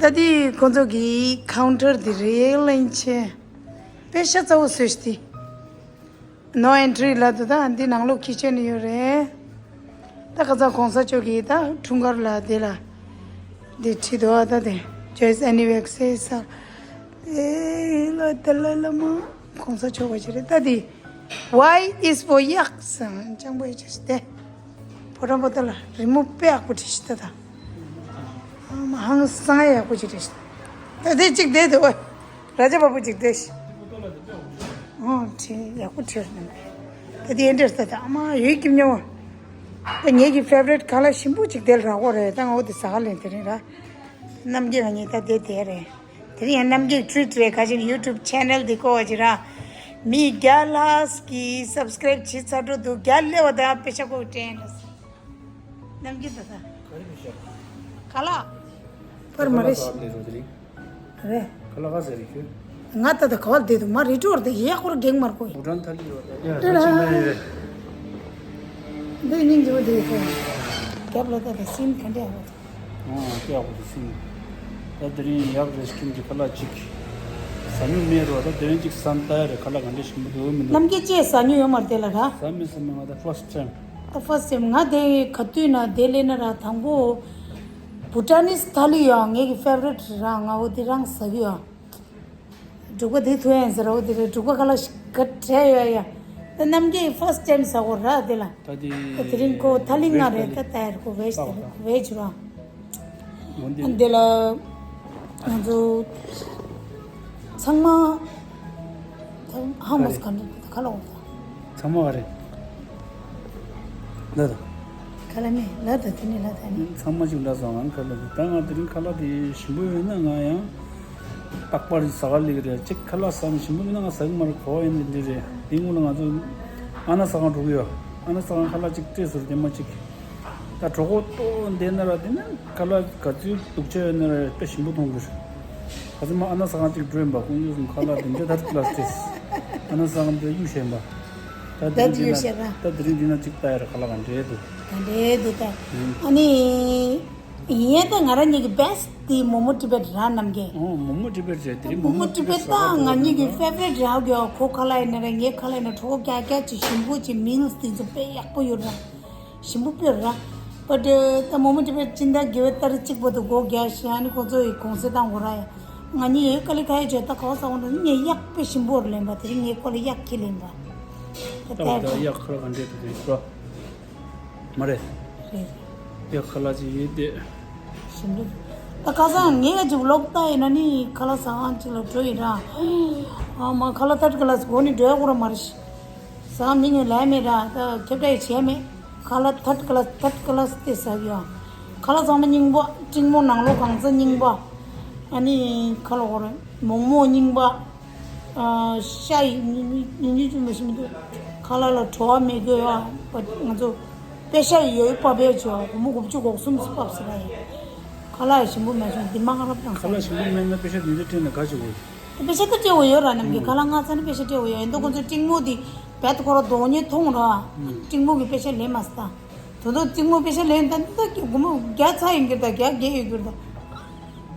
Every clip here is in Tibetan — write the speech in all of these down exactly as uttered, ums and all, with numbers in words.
ད་དེ་ཁོང་ཚོ་གི་ཁའུན་ཊར་དེ་རེད་ལན་ཆེ། དཔེ་ཤ་ཚ་བོ་བཟོས་ཤི་དེ། ནོ་ཨེན་ཊི་རི་ལབ་འདུག་ད་འདི་ནང་ལོགས་ཁི་ཆན་ཡོད་རེད། ད་ཁ་སང་གོང་ས་མཆོག་གིས་ད་འཁྲུངས་སྐར་ལ་དེ་ལ་དེ་བྲིས་འདུག་ད་དེ་ཇོའི་ཨེ་ནི་ཝར་སེ་རི་ཟེར། ཨེ་ལ་ཏ་ལ་ལ་མ་གོང་ས་མཆོག་པ་ཅིག་རེད། ད་དེ་Y is for ཡག་ཟེར་སྤྱང་པོ་ཡི་ཅེས་དེ། ཕོ་བྲང་པོ་ཏ་ལ་རི་མོ་དཔེ་ཡག་པོ་བྲིས་ཤི་ད་ད། ཨ་མ་ཧང་སང་ཡག་པོ་ཅིག་བྲིས་ཤི། ད་དེ་གཅིག་བསྡད་དེ་ཨོ། ར་ཇ་བ་པོ་གཅིག་བསྡད་ཤི། ཨོ་བྲིས་ཡག་པོ་བྲིས་ནམ། ད་དེ་འདྲ་ས་ད་ཨ་མ་ཡོད་ཀྱི་མྱོང་། ད་ངེད་ཀྱི་ཕེ་ཝ་རི་ཊི་ཁ་ལག་ཞིམ་པོ་གཅིག་དེ་ལ་རག་གོ་རེད། ད་ང་འོ་དེ་ཟ་ག་ལེན་དེ་རིང་ར། རྣམ་རྒྱལ་ང་གཉིས་ད་དེ་དེ་རེད། དེ་རིང་ཡང་རྣམ་རྒྱལ་ཊི་རིཊ་རེད། ཁ་ཆེན་ཡུ་ཊུབ་ཆེ་ནལ་འདི་ཀོ་བ་ཅི་ར། མི་བརྒྱ་ལྷག་གིས་སབ་སི་ཀ་རེབ་བྱེད་ཚར་འགྲོ་འདུག་བརྒྱ་སླེབས་པ་དང་པེ་ཤ་ཀོ་ཀྲེན་རེད། རྣམ་རྒྱལ་ད་ད། ག་རེ་བྱས། ཁ་ལག་པར་མ་རེད། ཁ་ལག་ཟ་བ་ལས་རོ་དེ་རིང་། རེད། ཁ་ལག་ག་ཟེར་རེད་ཁྱོད། ང་ད་ལྟ་ག་བར་བསྡད་འདུག་མ་རི་ཀྲོར་དེ་ཡག་པོར་འགེངས་མར་གོ་ཡི། བུ་ཊན་ཐ་ལི་རོ་དེ། ཡ་ད་ཅི་ན་ཡི་རེད། འདི་སྙིང་རྗེ་པོ་དེ་ཡི་ཁོ། རྒྱབ་ལ་ད་ལྟ་སིན་ག་འདྲ་ཡག་པོ་འདུག་ཨོ་དེ་ཡག་པོ་འདུག་སིན། ད་དེ་རིང་ཡག་རེ་སི་ཊོ་རན་གྱི་ཁ་ལག་ཅིག་ཟ་མྱོང་མེད་རོ། ད་དེ་རིང་ཅིག་ཟ་ད་ཡ་རེད། ཁ་ལག་ག་འདྲ་ཞིམ་པོ་འདུག་མི་འདུག་རྣམ་རྒྱལ་ཅེས་ཟ་མྱོང་ཡོད་མ་རེད་དེ་ལ་ར། ཟ་མི་ཟ་མི་ང་ད་ཕར་སི་ཊི་ཊེམ། ད་ཕར་སི་ཊི་ཊེམ་ང་དེ་ག་དུས་ན་དེ་ལས་ན་ར་དང་པོ། བུ་ཊན་ནིས་ཐ་ལི་ཡང་ངེད་ཀྱི་ཕེ་ཝ་རི་ཊི་རང་ང་འོ་དེ་རང་ཟ་གི་ཡོད། འབྲུག་པ་དེ་ཐུ་ཡན་ཟེར་འོ་དེ་རེད། འབྲུག་པ་ཁ་ལག་ཞིག་ག་བྲལ་ཡོད་ཡ། ད་རྣམ་རྒྱལ་ཕར་སི་ཊེམ་ཟ་གོ་ར་དེ་ལ། ད་དེ་ད་དེ་རིང་ཁོ་ཐ་ལི་ང་རེད། ད་ད་ཡར་ཁོ་བེ་ཇི་དེ་རེད། བེ་ཇི་ར། འོན་ཏེ་དེ་ལ་ང་ཚོ་ཚང་མ་ཧ་མོ་སི་ག་འདྲ་ཁ་ལ་འོང་ད། ཚང་མ་ག་རེད། ལ་ད། ཁ་ལ་མེད་ལ་ད། དེ་ནི་ལ་ད་ནི། ཚང་མ་ཅིག་ལ་སོང་ང་ཁ་ལ་ད། ང་དེ་རིང་ཁ་ལ་དེ་ཞིམ་པོ་ཡོད་ན་ང་ཡང་རྟག་པར་ཟ་ག་ལེགས་རེད། ཅིག་ཁ་ལག་ཟ་ན་ཞིམ་པོ་མིན་ན་ང་ཟ་གི་མ་རེད། གོ་བ་ཡིན་ནི་འདི་རེད། དེ་སྔོན་ལ་ང་ཚོ་ཨ་ན་ཟ་ཁང་འགྲོ་གི་ཡོད། ཨ་ན་ཟ་ཁང་ཁ་ལག་ཅིག་སྤྲད་ཟེར་དེ་མ་ཅིག་ད་གྲོད་ཁོག་ལྟོགས་བསྡད་ན་ར་དེ་ན་ཁ་ལག་ག་ཚོད་སྡུག་ཅག་ཡོད་ན་ར་དཔེ་ཞིམ་པོ་མཐོང་གི་རེད། ག་ཚོད་མ་ཨ་ན་ཟ་ཁང་ཅིག་འགྲོ་ཡིན་པ། ཁོང་ཚོ་གསུམ་ཁ་ལག་དེ་འདྲ་ཐར་ཀི་ལ་སྤྲད། ཨ་ན་ཟ་ཁང་དེ་གཡུག་བཞིན་པ། ད་དེ་རིང་འདི་ན་ད་དེ་རིང་འདི་ན་ཅིག་ལྟ་ཡ་ར་ཁ་ལག་ག་འདྲ་འདུག་ག་འདྲ་འདུག་ད། ཨ་ནི། ཡིན་ད་ང་རང་གཉིས་ཀྱི་བེ་སི་ཊི་དེ་མོ་མོ་ཊི་བེ་ཊི་ར། རྣམ་རྒྱལ། ཨོ་མོ་མོ་ཊི་བེ་ཊི་རེད། དེ་རིང་མོ་མོ་ཊི་བེ་ཊི་ད་ང་གཉིས་ཀྱི་ཕེ་ཝ་རི་ཊི་རེད། ཧ་གོ་ཡ། ཁོ་ཁ་ལག་ཡིན་ན་ར་ངའི་ཁ་ལག་ཡིན་ན་གྲོད་ཁོག་རྒྱགས་རྒྱགས་ཅིག་ཞིམ་པོ་ཅིག་མིལ་སི་དེ་ཚོ་དཔེ་ཡག་པོ་ཡོད་ར། ཞིམ་པོ་དཔེ་ར། བ་ཏི་ད་མོ་མོ་ཊི་བེ་ཊི་སྤྱི་ཟླ་དགུ་པའི་ཏ་རིག་གཅིག་བར་དུ་སྒོ་རྒྱག་ཤག་ཨ་ནི་ཁོ་ཚོ་ཡི་གུང་སེང་བཏང་དགོས་ར་ཡ། ང་གཉིས་ཡོད་དཀའ་ལས་ཁག་ཡོད་བྱས། ད་ག་བ་ས་འོང་ན་ངས་གཡག་དཔེ་ཞིམ་པོ་ར་ལེན་པ། དེ་རིང་ངའི་ཁོ་ལ་གཡག་ཁྱེར་ལེན་པ། ད་ད་ད་ད་གཡག་ཁ་ལག་ག་འདྲས་དུ་དེ་ར། མ་རེད། རེད། ཡ་ཁ་ལག་ཅིག་ཡོད་དེ། ཞིམ་པོ། ད་ཁ་སང་ངས་ཅིག་ཝི་ལོག་བལྟས་ཡིན་ན་ནི་ཁ་ལག་ཟ་ཁང་ཅིག་ལ་འགྲོ་ཡིན་ར། ཨ་མ་ཁ་ལག་ཐར་ཌི་ཀི་ལ་སི་སྒོ་ནས་འགྲོ་ཡ་ཁོ་ར་མ་རེད། ཟ་ཁང་མིང་ངས་ལབ་མེད་ར། ད་ཁྱབ་བསྒྲགས་ཡང་བྱས་མེད། ཁ་ལག་ཐར་ཌི་ཀི་ལ་སི་ཐར་ཌི་ཀི་ལ་སི་དེ་ཟ་གི་ཡོད། ཁ་ལག་ཚང་མ་རྙིང་པ། ཀྲིང་མོ་ནང་ལོགས་གང་ཚ་རྙིང་པ། ཨ་ནི་ཁ་ལག་ཁོ་ར་མོག་མོག་རྙིང་པ། ཨ་ཤ་ཡི་ཉུང་ཉུང་ཉུང་ཉུང་ཅུང་མ་ཞིམ་འདུག་ཁ་ལག་ལ་བྲོ་བ་མེད་དགོས་ཡ། ང་ཚོ་པེ་ཤ་ཡི་ཡོད་པ་བེད་ཅོ་སྒོར་མོ་དགུ་བཅུ་གོ་གསུམ་སུ་ཕབ་ཟེར་ཡ། ཁ་ལག་ཞིམ་པོ་མེད་སོང་འདི་མ་ཁ་ལག་དང་ཁ་ལག་ཞིམ་པོ་མེད་ན་པེ་ཤ་འདི་འདྲ་སྤྲད་ན་ག་ཅི་དགོས། པེ་ཤ་ད་སྤྲད་དགོས་ཡོད་ར། རྣམ་རྒྱལ་ཁ་ལག་ང་ཚ་ནི་པེ་ཤ་སྤྲད་དགོས་ཡོད། ཨེ་འདུག་ཁོ་ཚོ་ཀྲིང་མོ་དེ་བེད་ཁོ་ར་དོ་ཉེ་མཐོང་ར། ཀྲིང་མོ་གི་པེ་ཤ་ལེན་མ་སྟ། དོ་དོ་ཀྲིང་མོ་པེ་ཤ་ལེན་ད་འདི་ད་སྒོར་མོ་བརྒྱ་ཚ་ཡིན་གྱུར་ད་བརྒྱ་བརྒྱད་ཡོད་གྱུར་ད།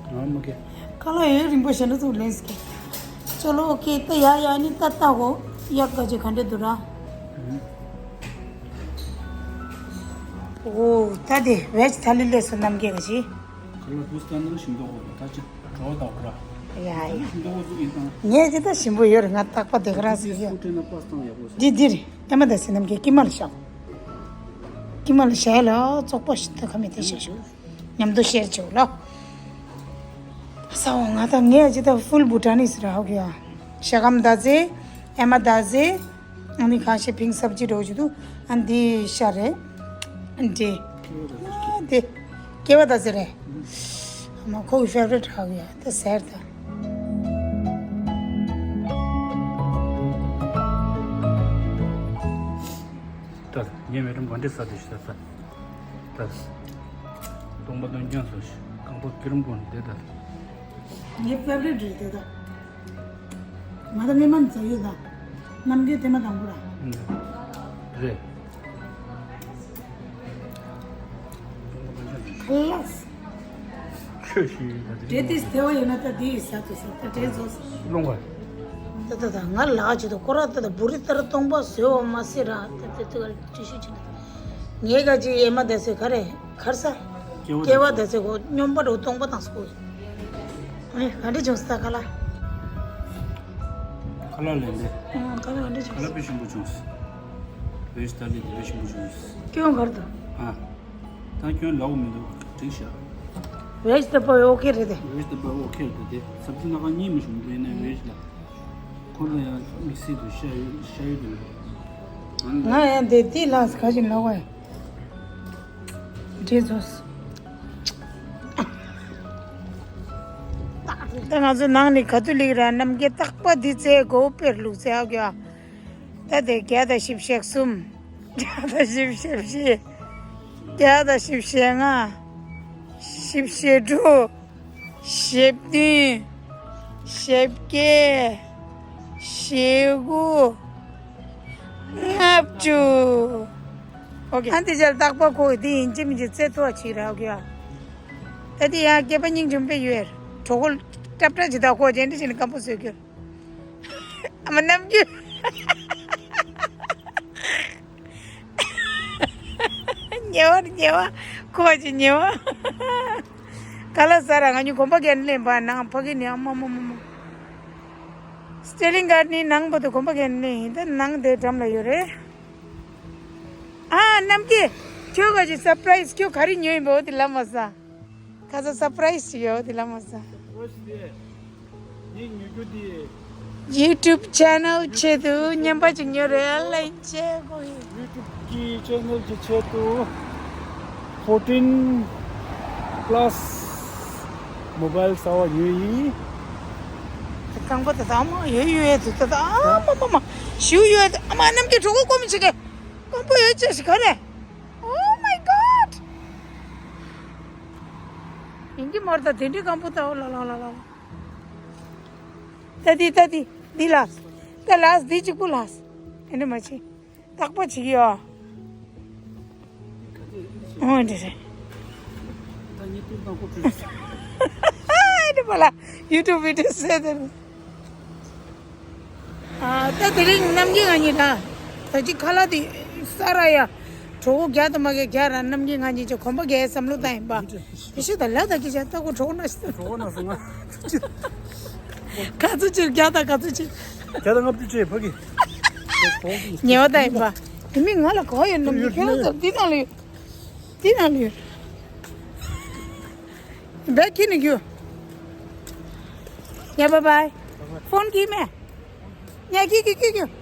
ང་མ་གི། ཁ་ལག་ཡོད་རིང་པོ་ཞེ་འདྲ་ཚུགས་ལེན་སི་ཀི། ཅོ་ལོ་ཨོ་ཁེ། ད་ཡ་ཡ་ནི་ད་ལྟ་གོ་ཡག་ག་ཅིག་ག་འདྲ་འདུག་ར། ཨོ་ད་དེ་བེ་ཇི་ཐ་ལི་ལས་སུ་རྣམ་རྒྱལ་ག་ཅིག་ཁ་ལག་བུ་སྟན་ན་ཞིམ་མདོག་གོ་ད་ཅི་གྲོ་བ་དག་གོ་ར། ཡ་ཡ། ཞིམ་མདོག་གོ་ཚུགས་ཡིན་དང་། ངས་ཅི་ད་ཞིམ་པོ་ཡོད་རེད། ང་རྟག་པ་དེ་ག་རང་ཟིག་ཡོད། སུ་སྤྲད་ན་པ་སྟངས་ཡག་པོ་ཟིག་འདི་འདི་རེད། ཨེ་མ་ད་སི་རྣམ་རྒྱལ་ཀི་མ་ལ་ཤག་ཀི་མ་ལ་ཤག་ལ་བཙོག་པ་ཞིག་ད་ཁ་མི་དེ་ཤག་ཤག་མཉམ་དུ་ཤེར་བྱེད་ལོ། ས་འོ་ང་དང་ངས་ཅི་ད་ཧྥུལ་བུ་ཊ་ནིས་ར་ཧོ་གི་ཡ། ཤ་སྐམ་ད་ཟེ། ཨེ་མ་ད་ཟེ། ཨ་ནི་ཁ་ཤས་ཕིང་སབ་ཅི་འགྲོ་བཅུག་འདུག་ཨ་འདི་ཤ་རེད། འདི། ཨ་འདི། ཀེ་བ་ད་ཟེ་རེད། ཨ་མ་ཁོ་གི་ཕེ་ཝ་རི་ཊི་ཧོ་གི་ཡ། ད་ཟེར་ད། ད་ངས་མེ་ཏྲམ་གང་འདྲས་ཟ་དེ་ཞིག་ད་ད། ད། སྟོང་པ་སྟོང་རྐྱང་སོ་ཞིག་རྐང་པ་ཀི་རིམ་པོ་འདི་ད། ངའི་ཕེ་ཝ་རི་ཊི་རེད་དེ་ད། ང་ད་མི་མང་ཚ་ཡོད་ད། རྣམ་རྒྱལ་དེ་མ་དང་པོ་ར། ཨུམ། རེད། ཁ་ལགས། ཆོས་ཤིག་ད་དེ་དེ་དེ་སྟེ་བ་ཡོད་ན་ད་དེ་ཡི་ས་དུ་ས་ད་དེ་རྫོགས་སོང་། སློང་བ། ད་ད་ད་ང་ལག་ཅི་ད་ཁོ་ར་ད་ད་བུ་རི་ལྟར་སྟོང་པ་བཟོས་བ་མ་ཟེར་ར། ད་དེ་དེ་ག་ཅི་ཤོད་ཅི་ན། ངས་ག་ཅི་ཨེ་མ་ད་ཟེ་ག་རེ། གར་ས། སྐྱེ་བ་དེ་ཚོ་སྙོམས་པ་འགྲོ་སྟོང་པ་དང་སྐུ། ཨེ་ག་འདྲ་བྱུང་སོང་ད་ཁ་ལག་ཁ་ལག་ལེན་ལེ། ཨང་ཁ་ལག་ག་འདྲ་ཁ་བྱུང་ལག་སོང་། དཔེ་ཞིམ་པོ་བྱུང་སོང་། བེ་ཇི་ཐ་ལི་དེ་དཔེ་ཞིམ་པོ་བྱུང་སོང་། སྐྱོན་གར་འདུག་ཨ། ད་སྐྱོན་ལབ་མི་འདུག་འགྲིག་ཤག་བེ་ཇི་ད་པ་ཨོ་ཁེ་རེད་དེ། བེ་ཇི་ད་པ་ཨོ་ཁེ་རེད་དེ། སབ་ཇི་སྣ་ཁ་གཉིས་མ་བྱུང་འདུག་ཡིན་ནའི་བེ་ཇི་ལ། ཁོ་ལ་ཡང་དམིགས་བསལ་དུ་ཤ་ཡོད་ཤ་ཡོད་དུ་ཡོད། ང་ཡང་དེ་དེ་ལགས་ག་ཅིག་ལབ་བས། འདྲེ་ཚོ། ད་ང་ཚོ་ནང་ནས་ཁ་ཐུ་ལིག་ར་རྣམ་རྒྱལ་རྟག་པ་འདི་རྩེ་དགོ་པེར་ལུག་རྩེ་ཨ་གྱ། ད་དེ་བརྒྱ་དང་བཞི་བཅུ་ཞེ་གསུམ། བརྒྱ་དང་བཞི་བཅུ་ཞེ་བཞི། བརྒྱ་དང་བཞི་བཅུ་ཞེ་ལྔ། བཞི་བཅུ་ཞེ་དྲུག་བཞི་བདུན། བཞི་བརྒྱད། བཞི་དགུ། ལྔ་བཅུ། ཨོ་ཁེ། ཨ་འདི་ཅར་རྟག་པར་ཁོ་འདི་ཡིན་གཅིག་མིན་གཅིག་རྩེ་ཐུབ་པ་ཅིག་རག་གི་ཡ། ད་འདི་ཡང་སྐྱེས་པ་སྙིང་རྗེ་མོ་དཔེ་ཡོད། གྲོད་ཁོག་སྲབ་སྲབ་ཅིག་དང་ཁོ་ཇེ་འདྲ་ཅིག་ནས་སྐམ་པོ་བཟོས་གྱུར། ཨ་མ་རྣམ་རྒྱུན། ཉེ་བར་ཉེ་བ་ཁོ་ཅི་ཉེ་བ། ག་ལ་ཟ་ར་ང་གཉིས་གོམ་པ་རྒྱག་ནས་ལེན་པ་ནང་ཕ་གི་ནས་ཨ་མ་མ་མ་མ། ཅེ་ལིང་གར་ནི་ནང་བོ་དུ་གོམ་པ་གན་ནི་ད་ནང་དེ་འགྲམ་ལ་ཡོད་རེད། ཨ་ནམ་གི། ཁྱོད་ག་ཅི་སར་པ་རའི་ཛི་ཁྱོད་ག་རེ་ཉོས་ཡིན་པ་འོ་དེ་ལབ་མ་ས། ཁ་ས་སར་པ་རའི་ཛི་ཞིག་ཡོད་དེ་ལབ་མ་ས། ཡིག་ཉོ་རྒྱུ་དེ། YouTube channel་ཆེད་དུ་རྔན་པ་ཅིག་ཉོ་རེད་ཨ་ལེན་ཆེ་གོ་ཡིན། YouTube་གི་channel་གི་ཆེད་དུ་fourteen plus mobile་གསར་བ་ཉོས་ཡིན། རྐང་པ་དེ་དག་མ་ཡོད་ཡོད་དེ་དག་ཨ་མ་མ་མ་ཞུ་ཡོད་དེ་ཨ་མ་རྣམ་རྒྱལ་གྲོགས་པོ་ཀོ་མི་ཆེ་གེ་རྐང་པ་ཡོད་ཅེས་ཤིག་ག་རེ། Oh my god. ཡིན་གྱི་མར་ད་དེ་འདྲའི་སྐམ་པོ་ད་འོ་ལ་ལ་ལ་ལ། ད་དི་ད་དི་དི་ལགས། ད་ལགས་དི་གཅིག་པུ་ལགས། དེ་འདྲ་མ་བྱེད། རྟག་པ་བྱེད་ཀྱི་ཡོད། འོ་འདྲ་རེད། ད་ངས་ཏུར་དང་ཁོ་ཏུར། ཨེ་འདྲ་པ་ལ་YouTube video་བཟོས་དེ། ཨ་ད་དེ་རིང་རྣམ་རྒྱལ་ང་གཉིས་ད། ད་ཅི་ཁ་ལག་དེ་ས་ར་ཡ། གྲོད་ཁོག་རྒྱག་དང་མ་རྒྱག་རྒྱག་ར་རྣམ་རྒྱལ་ང་གཉིས་ཀྱི་གོམ་པ་རྒྱག་བསམ་བློ་བཏང་ཡིན་པ། དེ་ཤི་ད་ལ་ད་ཀི་ཅག་ད་ཁོ་གྲོད་ཁོག་ན་ཤི་ད། གྲོད་ཁོག་ན་སོང་ང་། ག་ཚོད་ཅིག་རྒྱག་ད་ག་ཚོད་ཅིག་རྒྱག་ད་ལྔ་བཅུ་ཅེ་ཕ་གི། ཉེ་བ་ད་ཡིན་པ། དེ་མིན་ང་ལ་ག་ཡོད་ནམ་རྒྱལ་ཁྱེད་རང་ཚོ་འདི་ནང་ལ་ཡོད། འདི་ནང་ལ་ཡོད། བེག་ཁྱེར་ནས་རྒྱུ། ཡ་བཱའི་བཱའི། ཕོན་ཁྱེར་མེད། ཉ་ཁྱེར་ཁྱེར་ཁྱེར་ཁྱེར།